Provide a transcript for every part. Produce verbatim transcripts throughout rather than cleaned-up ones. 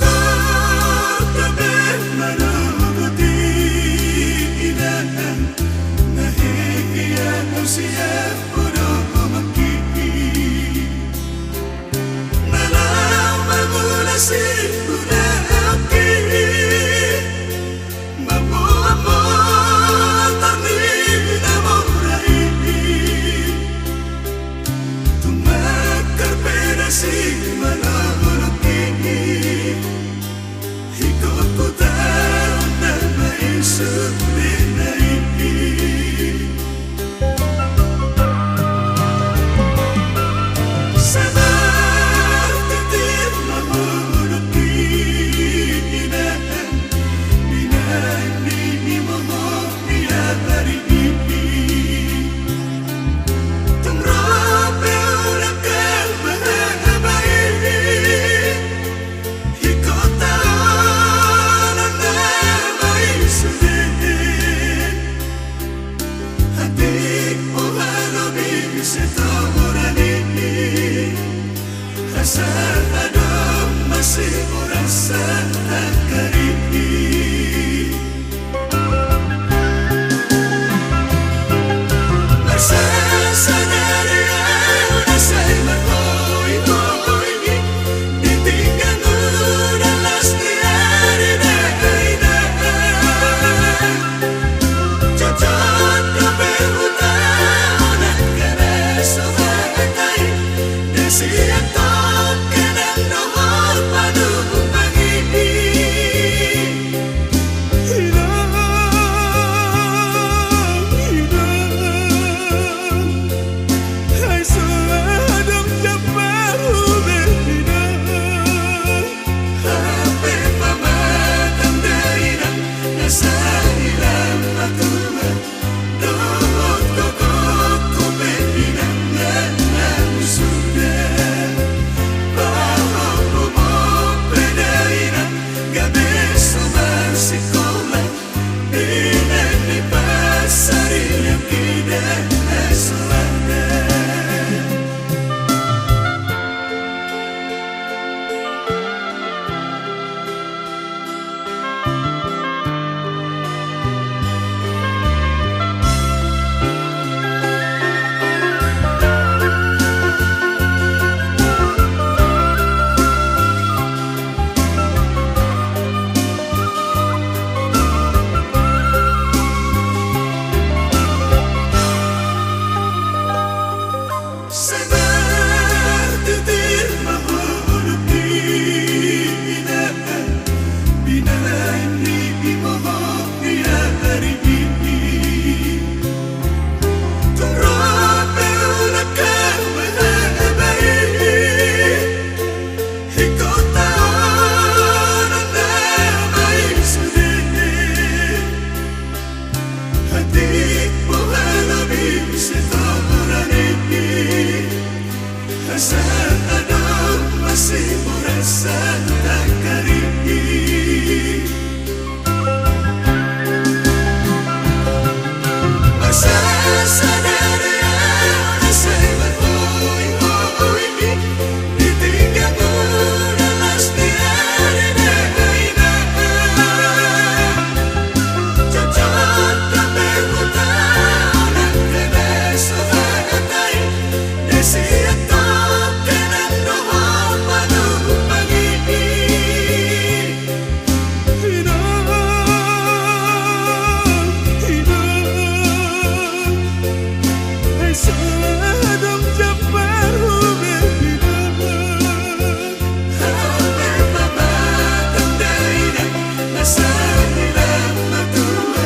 Tar gabe manogoti inang, na hea muse podo mangkihi. Na laho mangula sihuna aki, mamboan motor ni na mora i. Tung mangkarpeda si malolongki, ingkon hutaon nama i sude na i. Sabar titir ma ho dohot inang, binahen ni momo ni ari i. Tung ro pe ulaon na bahen, ingkon taon nama i sude. Atik boha lobi setoran i, asa adong masiborasan angka ari i. Masa sadari ahu na sai marhoihoi, ditinggal muna las ni ari na inang. Cocok dope hutaon angka na so hata i, na sian toke nang dohot panumpang i. Inang, inang, ai so adong jambarmu be inang. Hape pamatangku da inang, na sahali lam matua, dohot gogo pe inang na suda. Pahompu pe da inang, gabe so marsikola, inang ni pasarian i da na so ada. Sabar titir ma ho dohot inang, binahen ni momo ni ari i. Tung ro pe ulaon na bahen, ingkon taon nama i sude. Atik boha lobi setoran i, asa adong masiborasan angka ari i. Masa sadari ahu na sai marhoihoi, ditinggal muna las ni ari na inang. Cocok dope hutaon angka na so hata i, na sian toke nang dohot panumpang i. Inang, inang, ai so adong jambarmu be inang. Hape pamatangku da inang, na sahali lam matua,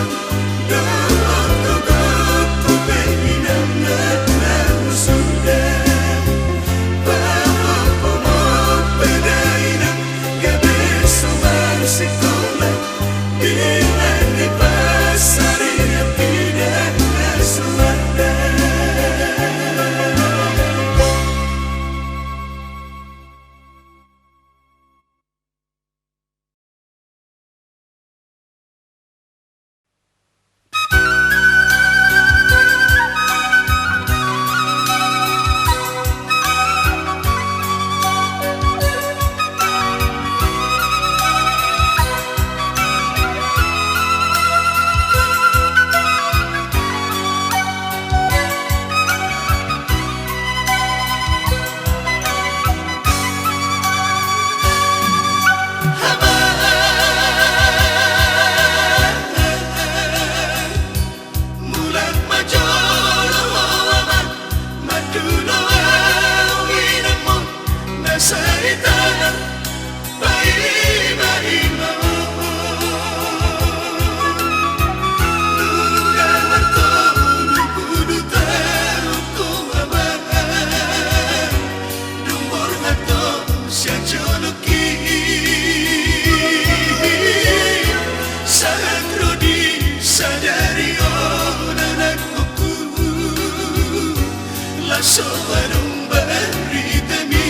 dohot gogo pe inang na suda. Pahompu pe da inang, gabe so marsikola, inang ni pasarian i da na so ada. Mulak ma jolo ho amang, mandulo ahu inangmu, na sai tanak paima-ima ho. Nunga martolu pulu taon ho amang, dung borhat ho sian jolongki. Sahat ro di sadari on anakku, laos so adong baritami.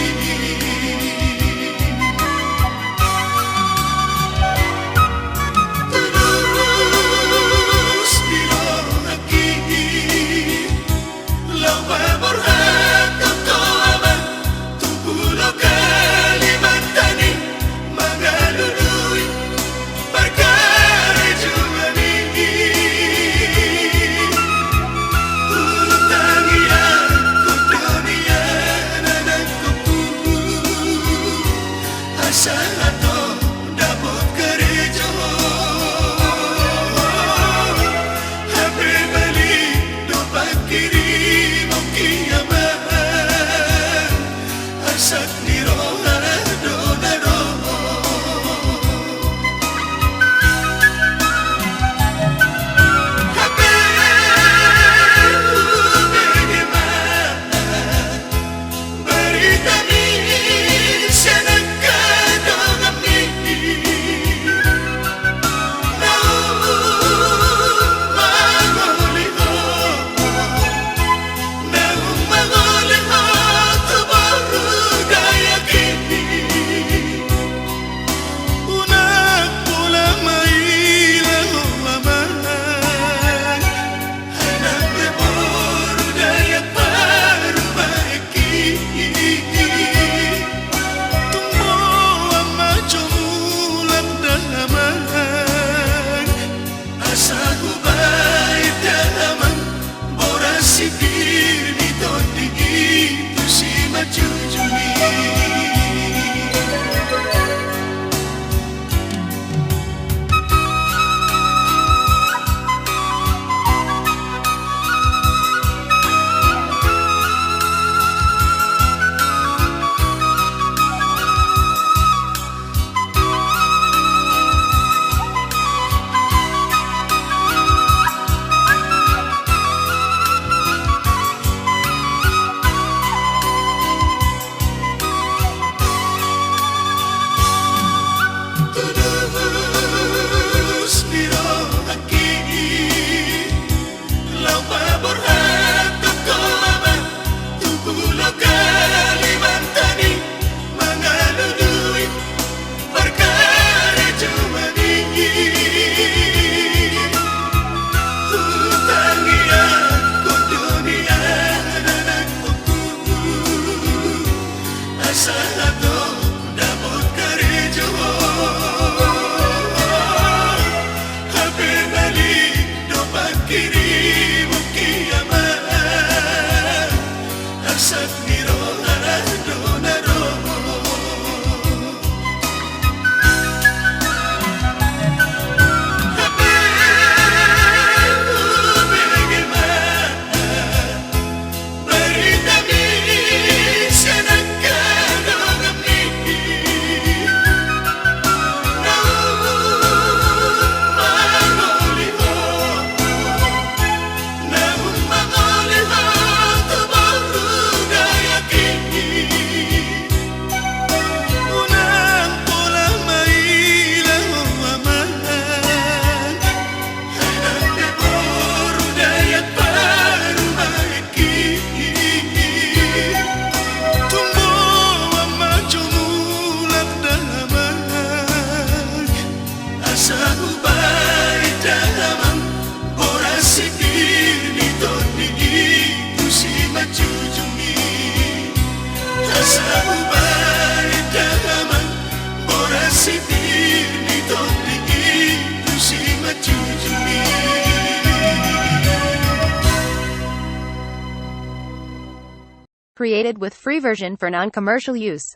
Torus dirohaki, laho paborhathon ho amang tu Pulo Kalimantan i, mangalului parkarejoan i. Hutangiangkon do nian anakku, asa adong dapot karejo. Hape balik do pangkirimon ki amang, arsak ni roha do na ro. Hape hubege ma baritami sian angka donganmi, naung mangoli ho, naung mangoli ho tu boru Dayak i. Unang pola maila ho amang, hai nang pe boru Dayak parumaenki. Tung boan ma jo mulak da amang, asa hubaen da amang boras si pir ni tondi i tu simanjujung i. Tulus ni rohangki, laho paborhathon ho amang tu Pulo Kalimantan i, mangalului parkarejoan i. Hutangiangkon do nian anakku, asa adong dapot karejo. Hape balik do pangkirimon ki amang, arsak ni roha do na ro. Hape hubege ma baritami sian angka donganmi, naung mangoli ho, naung mangoli ho tu boru Dayak i. Unang pola maila ho amang, hai nang pe boru Dayak parumaenki. Tung boan ma jo mulak da amang, asa hubaen da amang boras si pir ni tondi i tu simanjujung i. Asa hubaen da amang boras si pir ni tondi i tu simanjujung i. Created with free version for non-commercial use.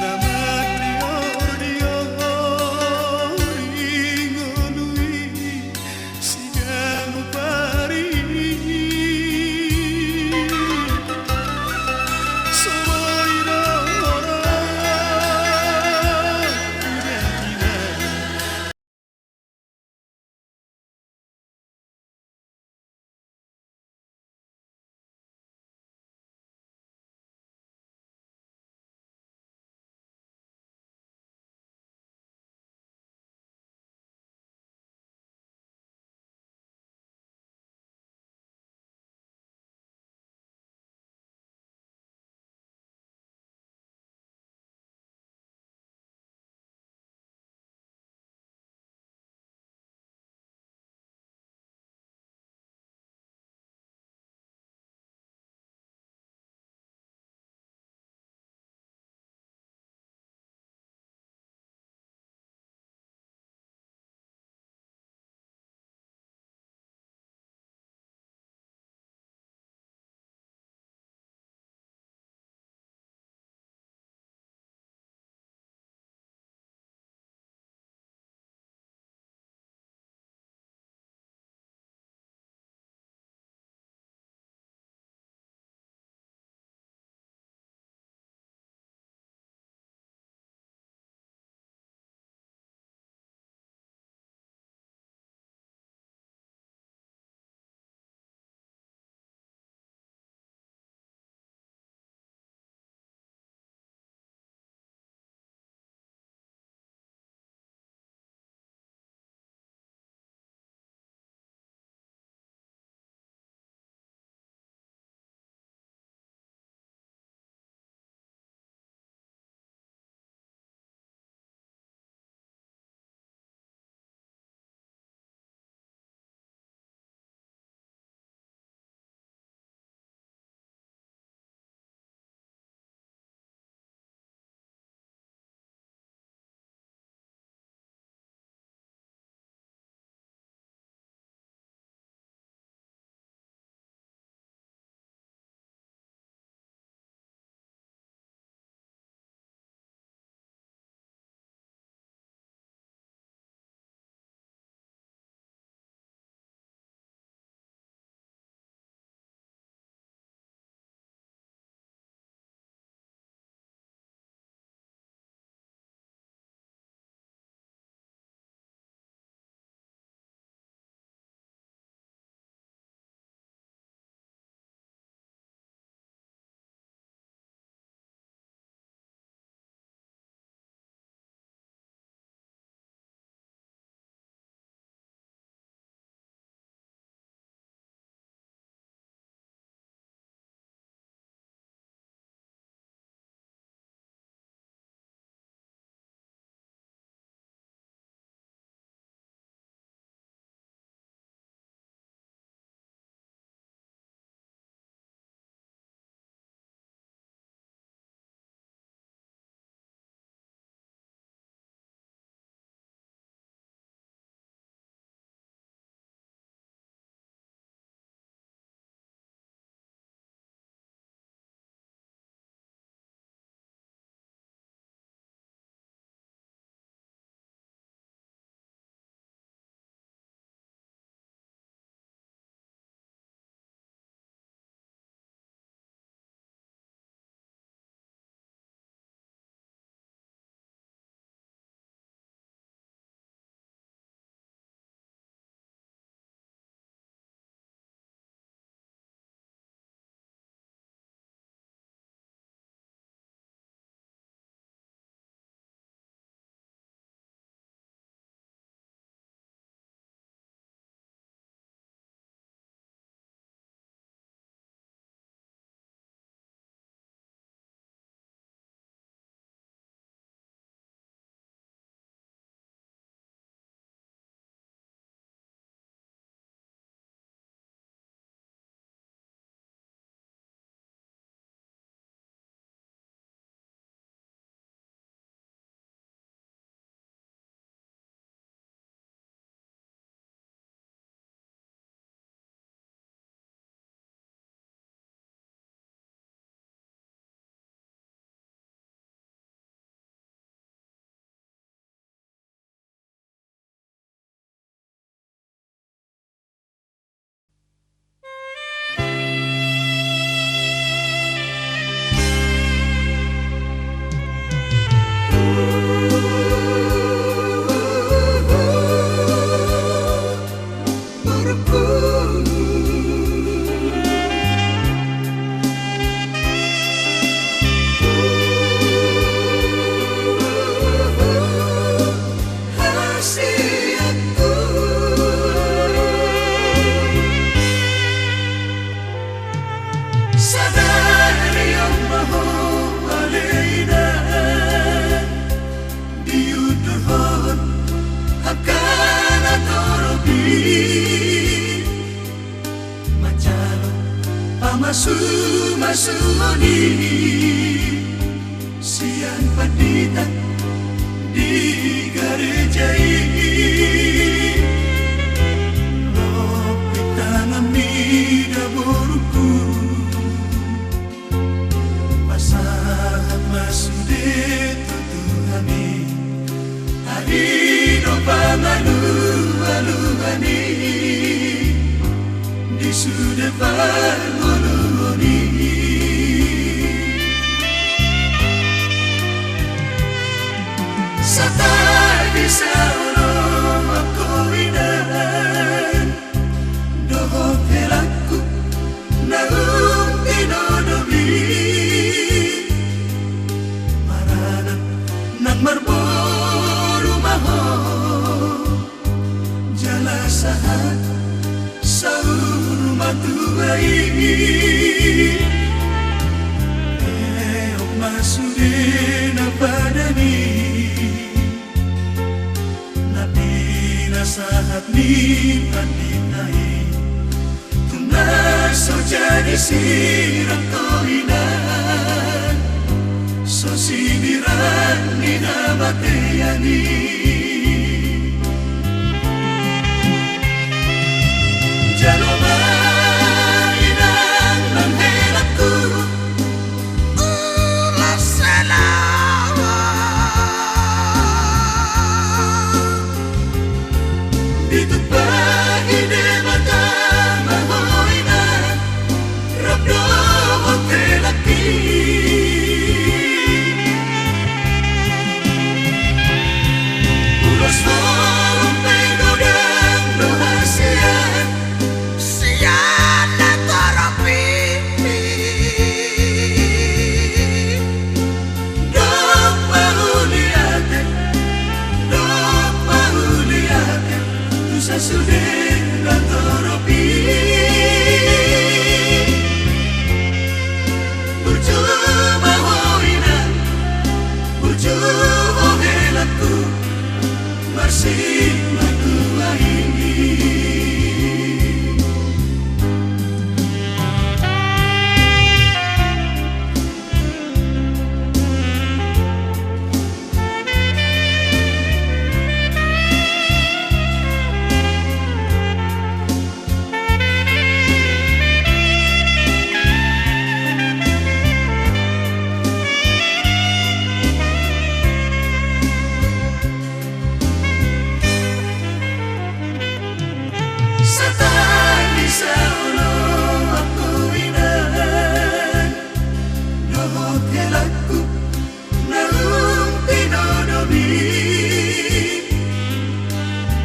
Na mandiordior i ngolu i siganup ari. So boi do rohangku dainang Sumasuhon i sian pandita di gareja i. Lobi tanganmi da borungku. Pasahat ma sude tu Tuhan i. Ari do pangalualuan i di sude parngoluon i. Satadi saoloan koinangan dohot helangku naung tinodomi. Maranak nang marboru ma ho jala sahat saur matua i. Eok ma sude na padan i na pinasahat ni pandita i. Tung na so jadi sirang koinangan so sinirang ni hamatean i. Jalo ma inang nang helangku. Ulos salaon. Ditumpahi Debata ma ho inang rap dohot helangki. Ulos holong pe godang do hasian sian natorop i. Dok mauliate, dok mauliate tu sasude natorop i. Burju ma ho inang, burju ho helangku. Marsimatua i. Satadi saoloan koinangan dohot helangku naung tinodomi.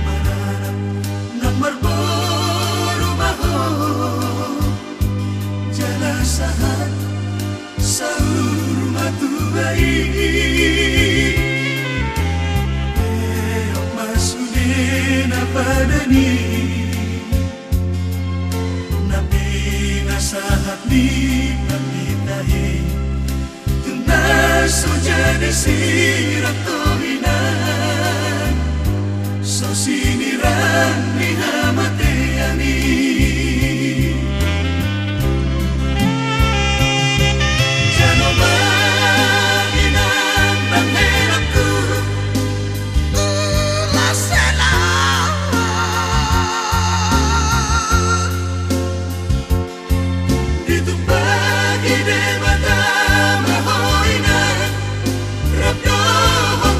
Maranak nang marboru ma ho jala sahat saur matua i. Eok ma sude na padan i na pinasahat ni pandita i. Tung na so jadi sirang koinangan so sinirang ni hamatean i. Jalo ma inang nang helangku. Ulos salaon. Ditumpahi Debata ma ho inang rap dohot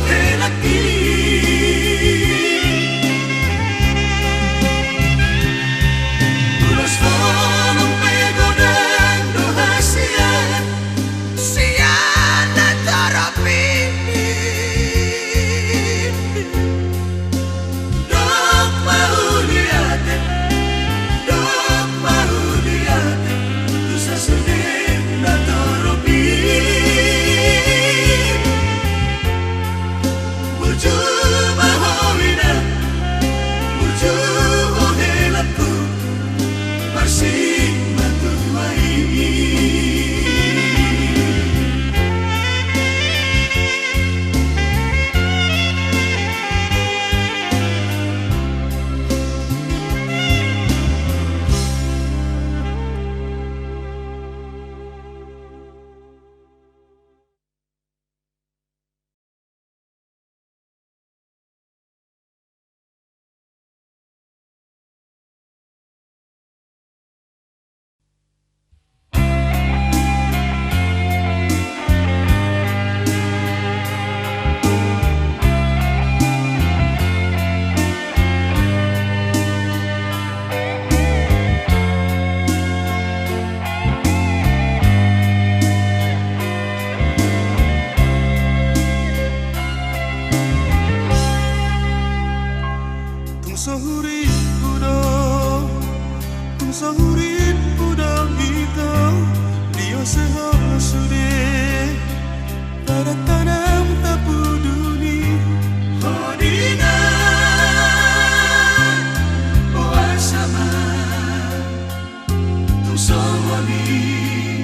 Sohuripu do, sohuripu do ito, diosehon sude paratanan tapuduni. Ho dinan, boasa ma tung songon i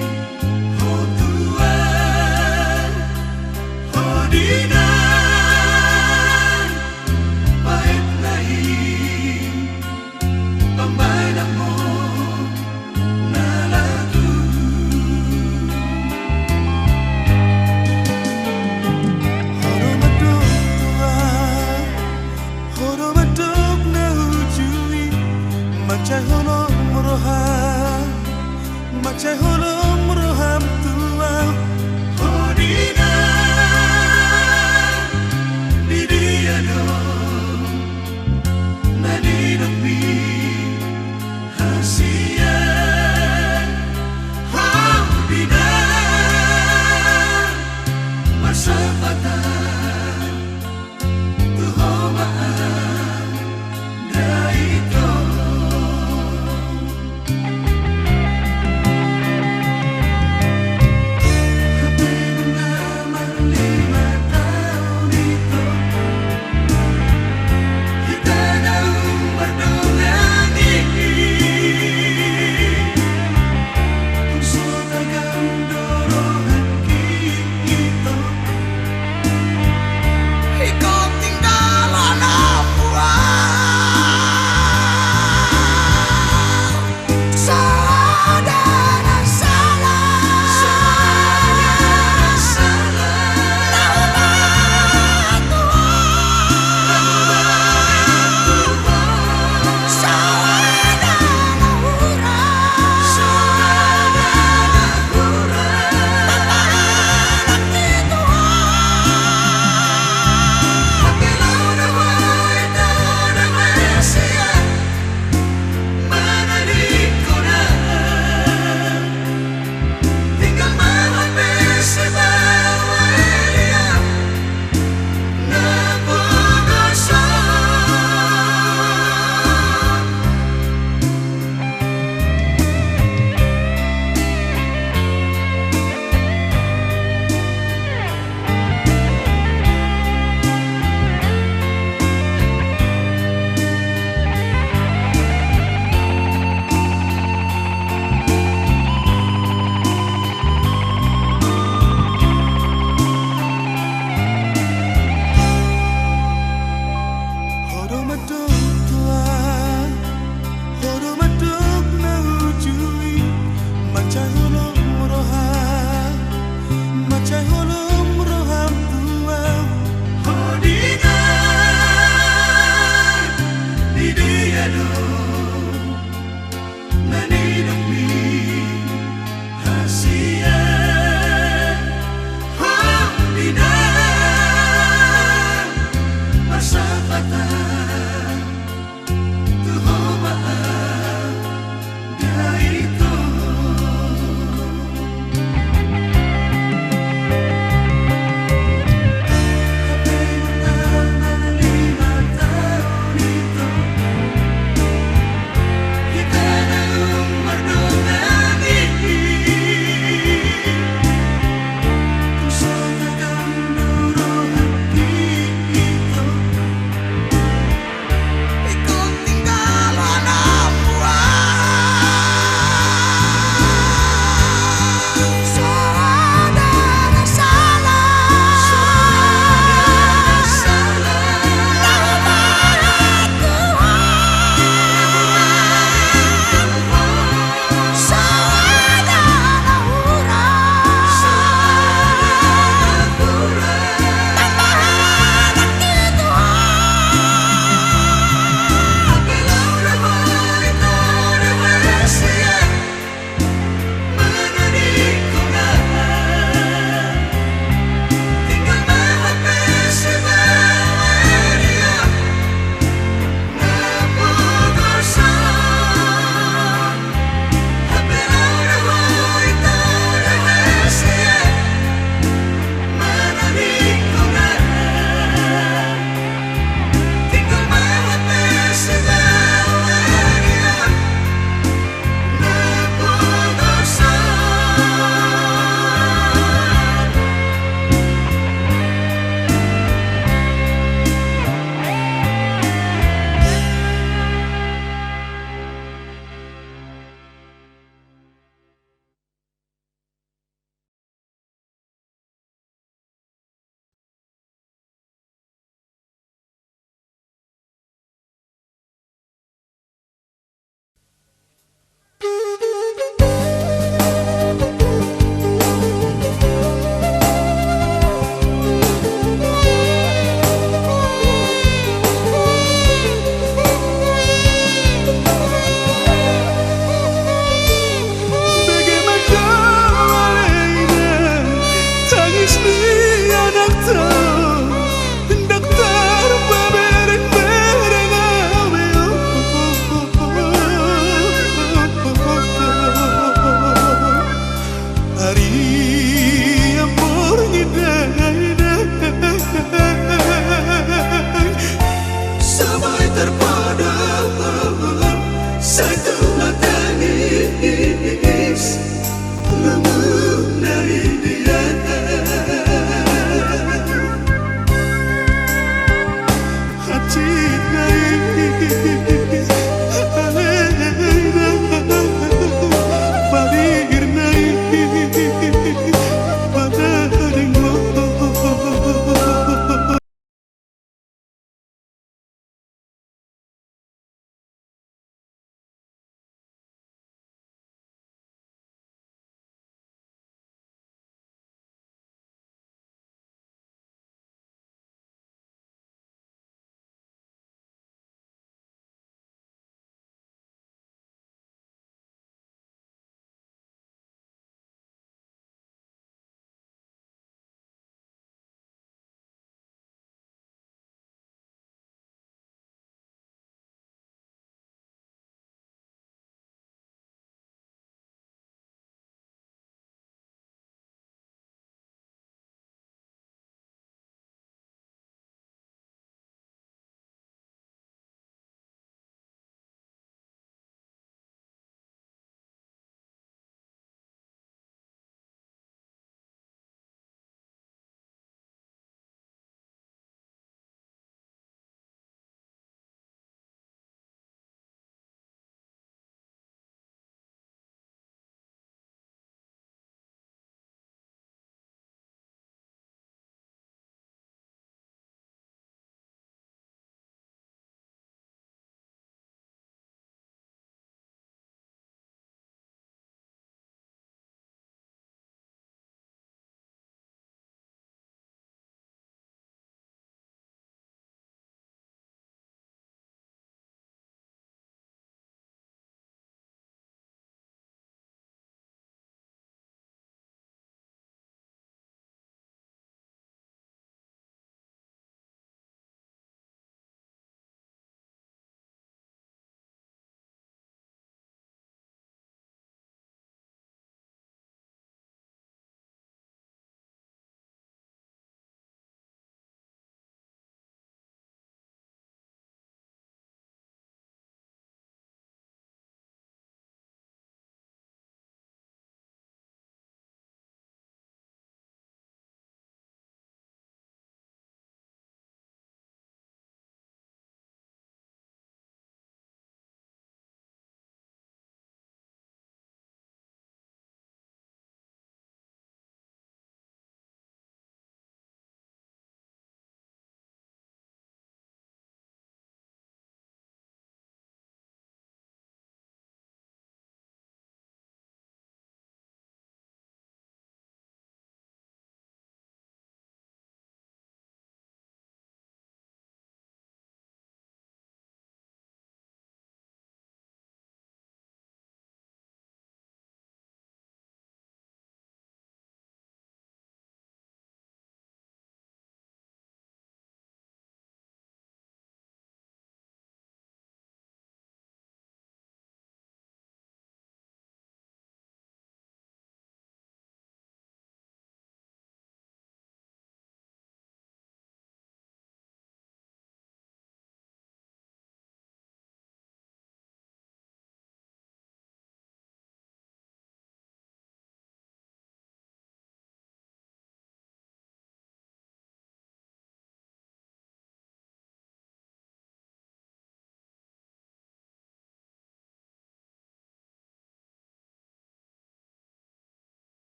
ho tuan? Ho dinan, baen ma i pambahenanmu na lagu. Ho do mandok tuan, ho do mandok na uju i, mansai holom roham, mansai holom roham tuan. Ho dinan, di dia do na nidokmi hasian? Ho dinan, marsampatan tu ho ma anda ito. Hape nunga marlima taon ito, hita naung mardongan i, tung so tagan do rohangki ito. Ingkon tinggal anakku au. Sada na sala, sada na sala, na hubahen Tuhan. Sada na hurang, sada na hurang, pambahenan ni Tuhan. Hape laho do ho ito na marsian, mangalingkona, tinggal ma hape sibawa Elia na pogoso. Ho do mandok tuan, ho do mandok na uju i, mansai holom roham, mansai holom roham tuan. Ho dinan, di dia do na nidokmi hasian? Ho dinan, marsampatan tu ho ma anda ito. Hape nunga marlima taon ito, hita naung mardongan i, tung so tagan do rohangki ito.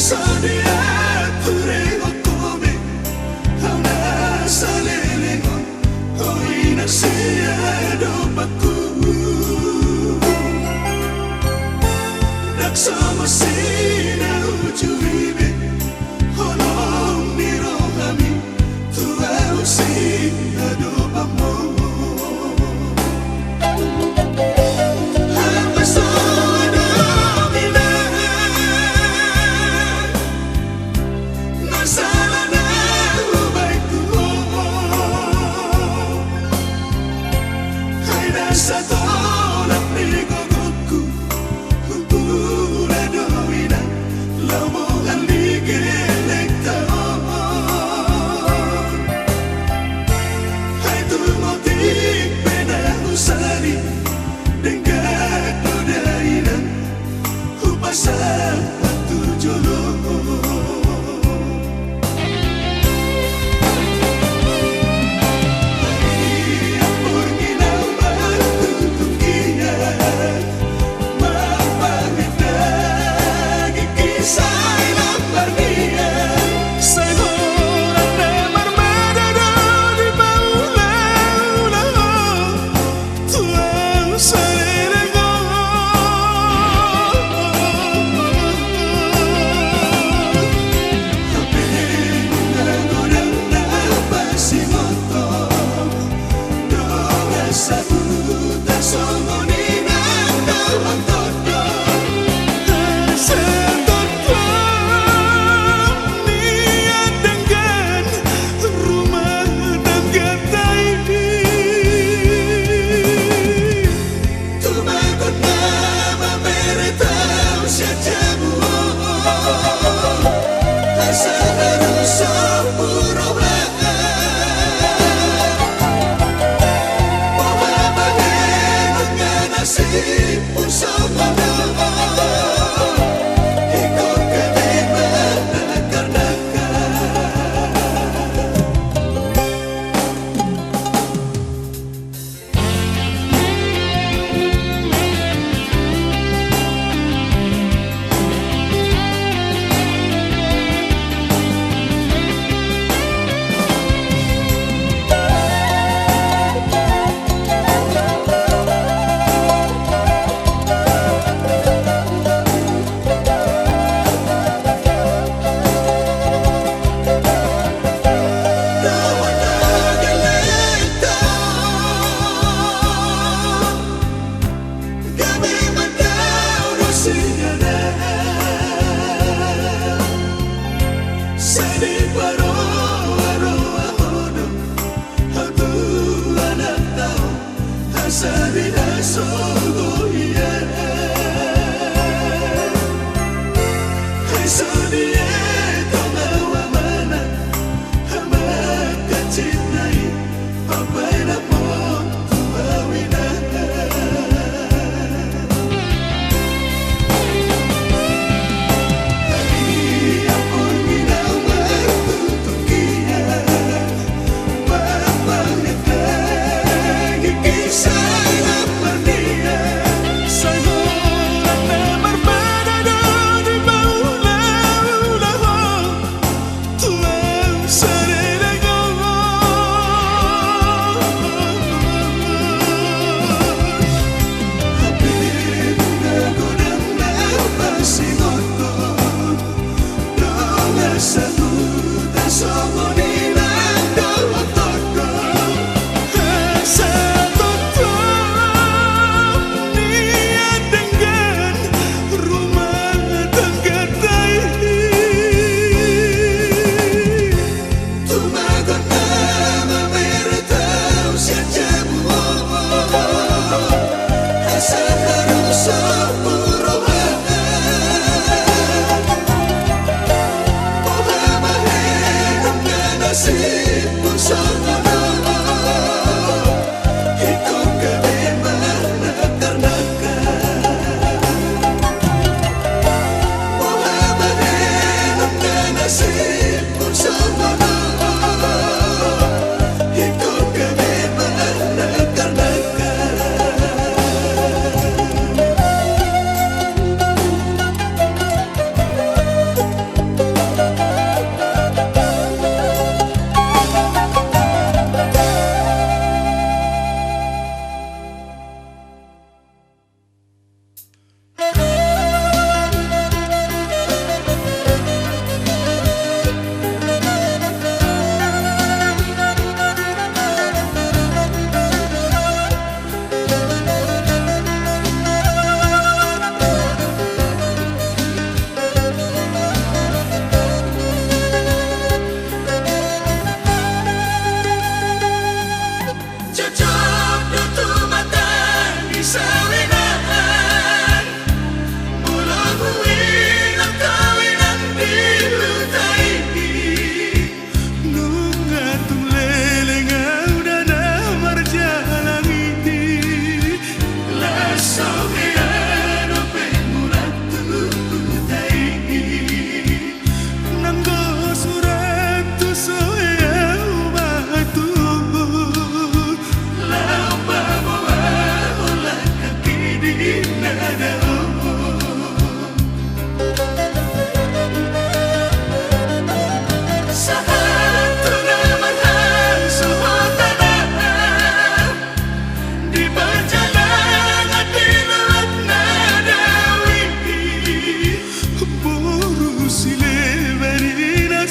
Sadia tu rengot kome, hau na saleleng on, ho inang sian adopanku. Ndang so masina uju i be, holong ni rohami tu ahu sian adopanmu. Hape so adong inang na sala na hubaen tu ho. Ai na satolap ni gogoku, humbura do inang, lomo halak ni lelengta on. Ai tung otik pe na husali, denggan do da inang, hupasahat tu jolo. Tumagon ma mamere taon sian jabu on, asa haru sompur roha. Boha bahenon nga nasibmu songon on, ingkon gabe ma nangkar-nangkar. Asa dihasogo ia. Ai so dietong au amana, amanta cinta i, pabaen ma tu au inang.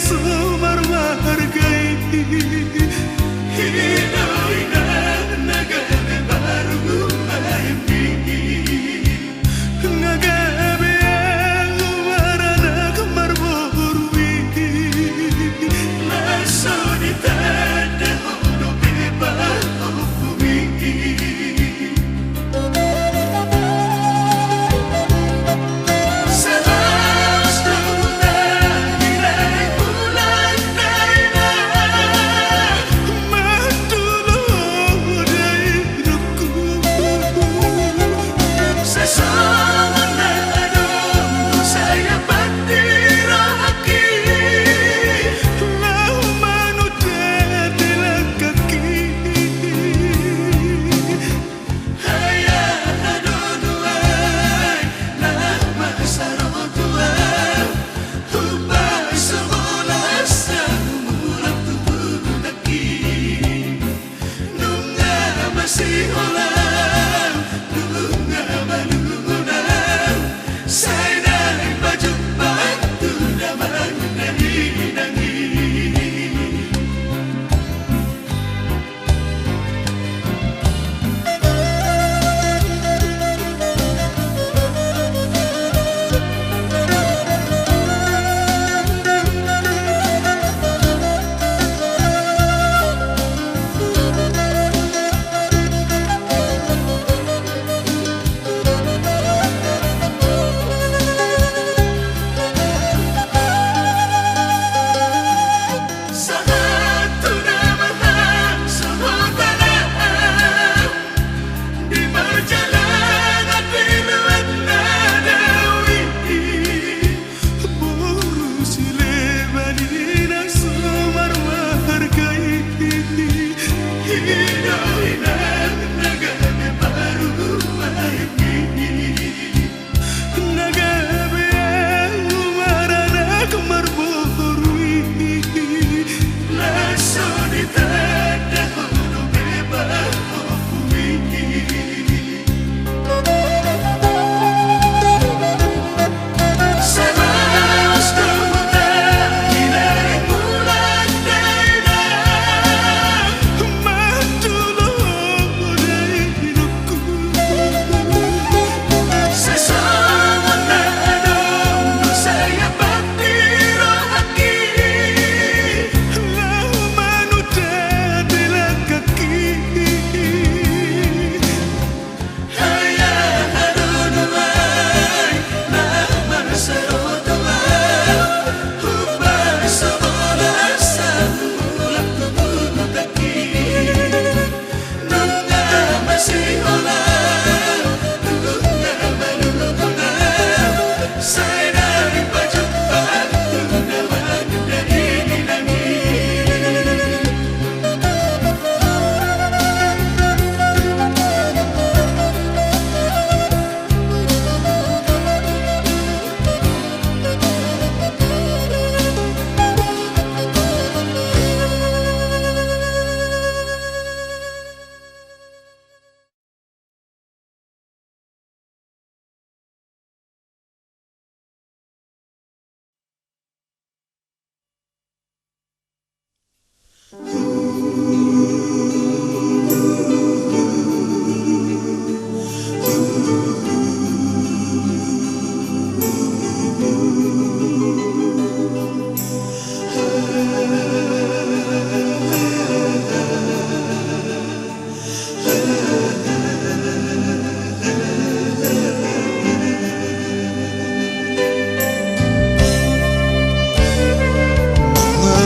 so marmarga i, i do inang na gabe parumaenmi. Nga gabe ahu maranak marboru i, na so ditanda ho dope pahompu i. Nunga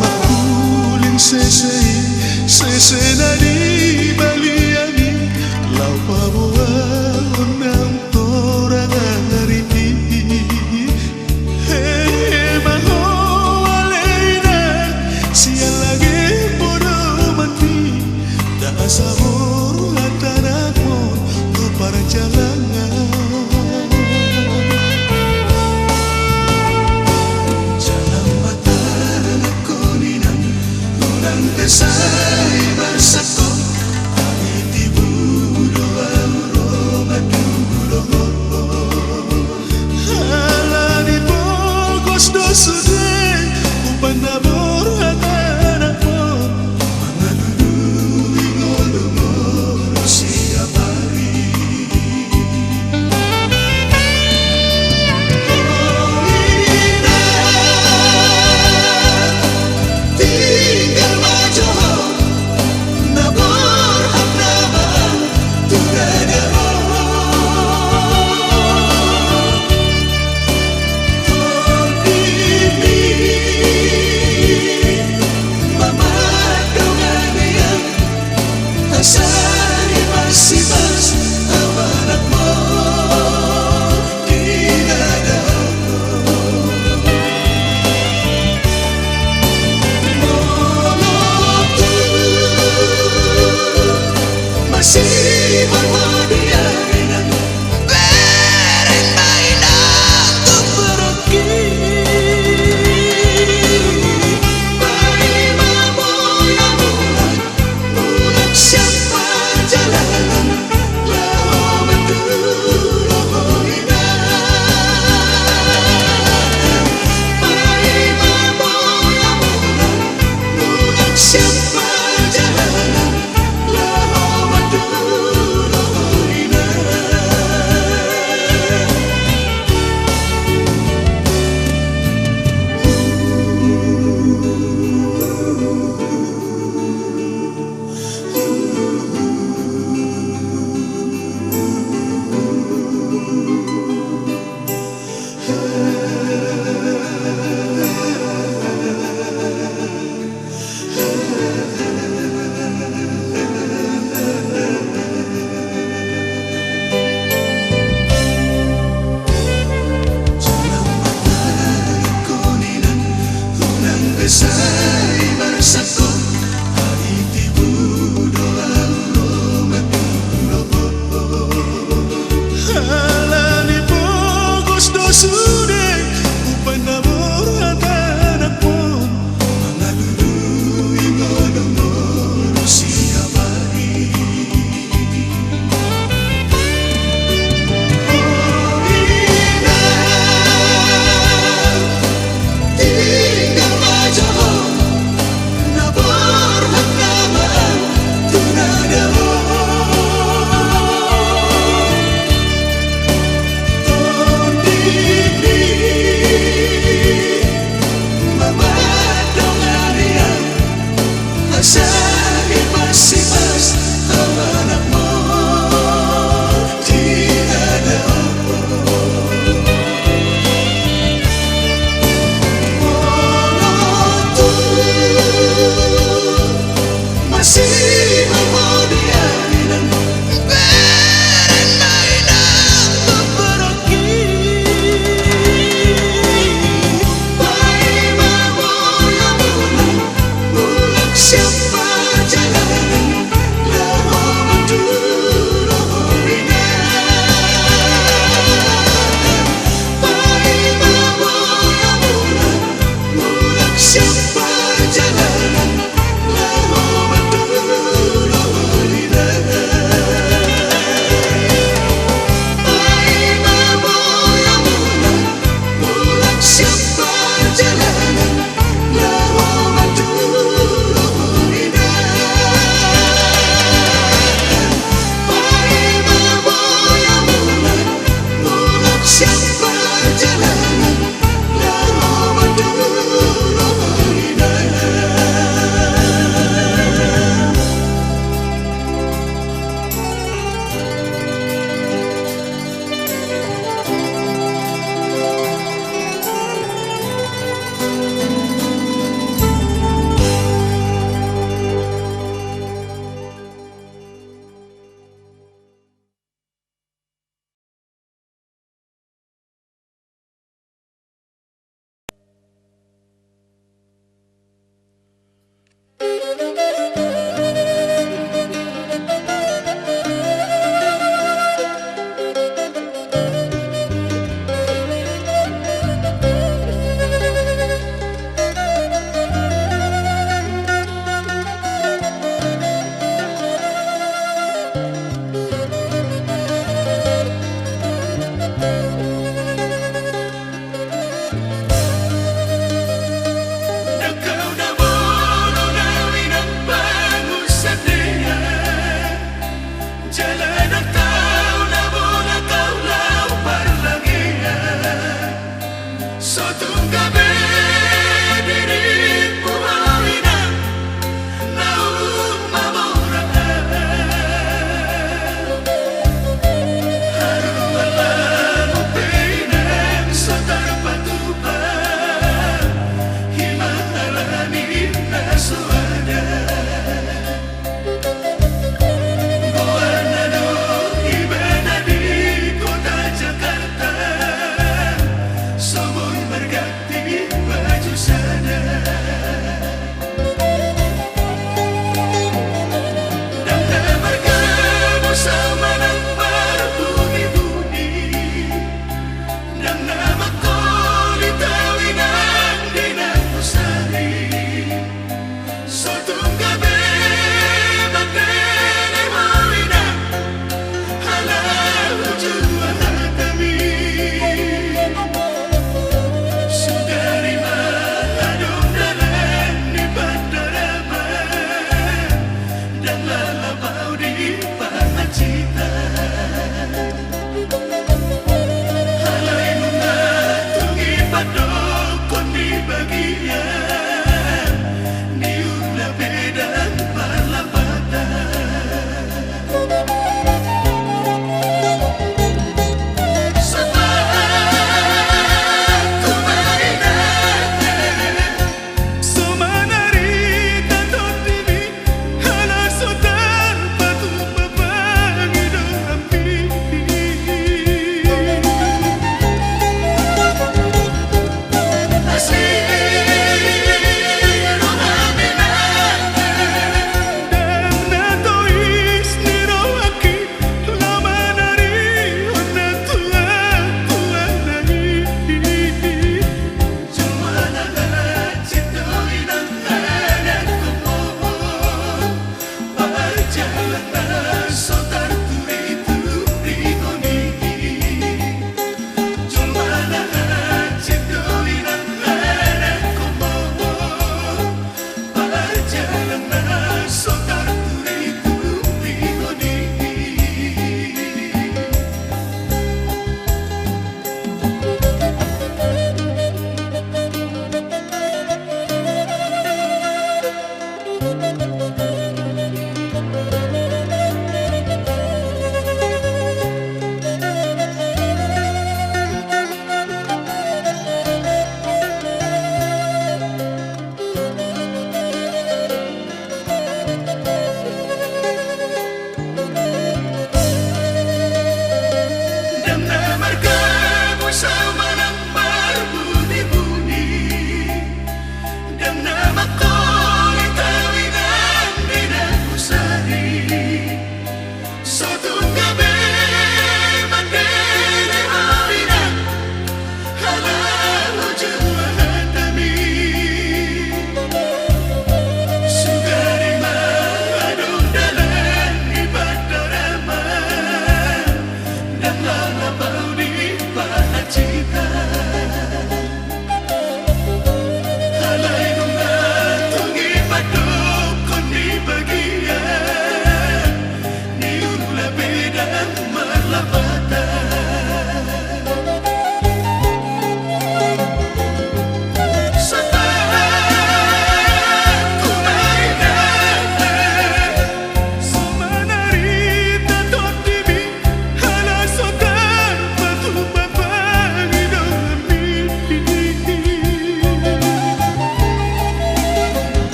makuling sese i, sese na nibalian i, laho paboahon naung torang ari i. Ema ho ale inang, sian lage podoman i, da asa boru hatanakon tu parjalangan. Jala ma tanakon inang, unang pe sai mansangkon Sai marsak ho, ai tibu do au ro mangulahon. Halani pogos do sude umbahen na borhat anakmon, mangalului ngolungolu siap ari. Asa dipas-ipas au anakmon di adaon. Molo tung masihol ho di ari nang, bereng ma inang mamborngin. Paima molo mulak, mulak sian parjalanan, laho mandut do ho inang. Paima molo mulak, mulak sian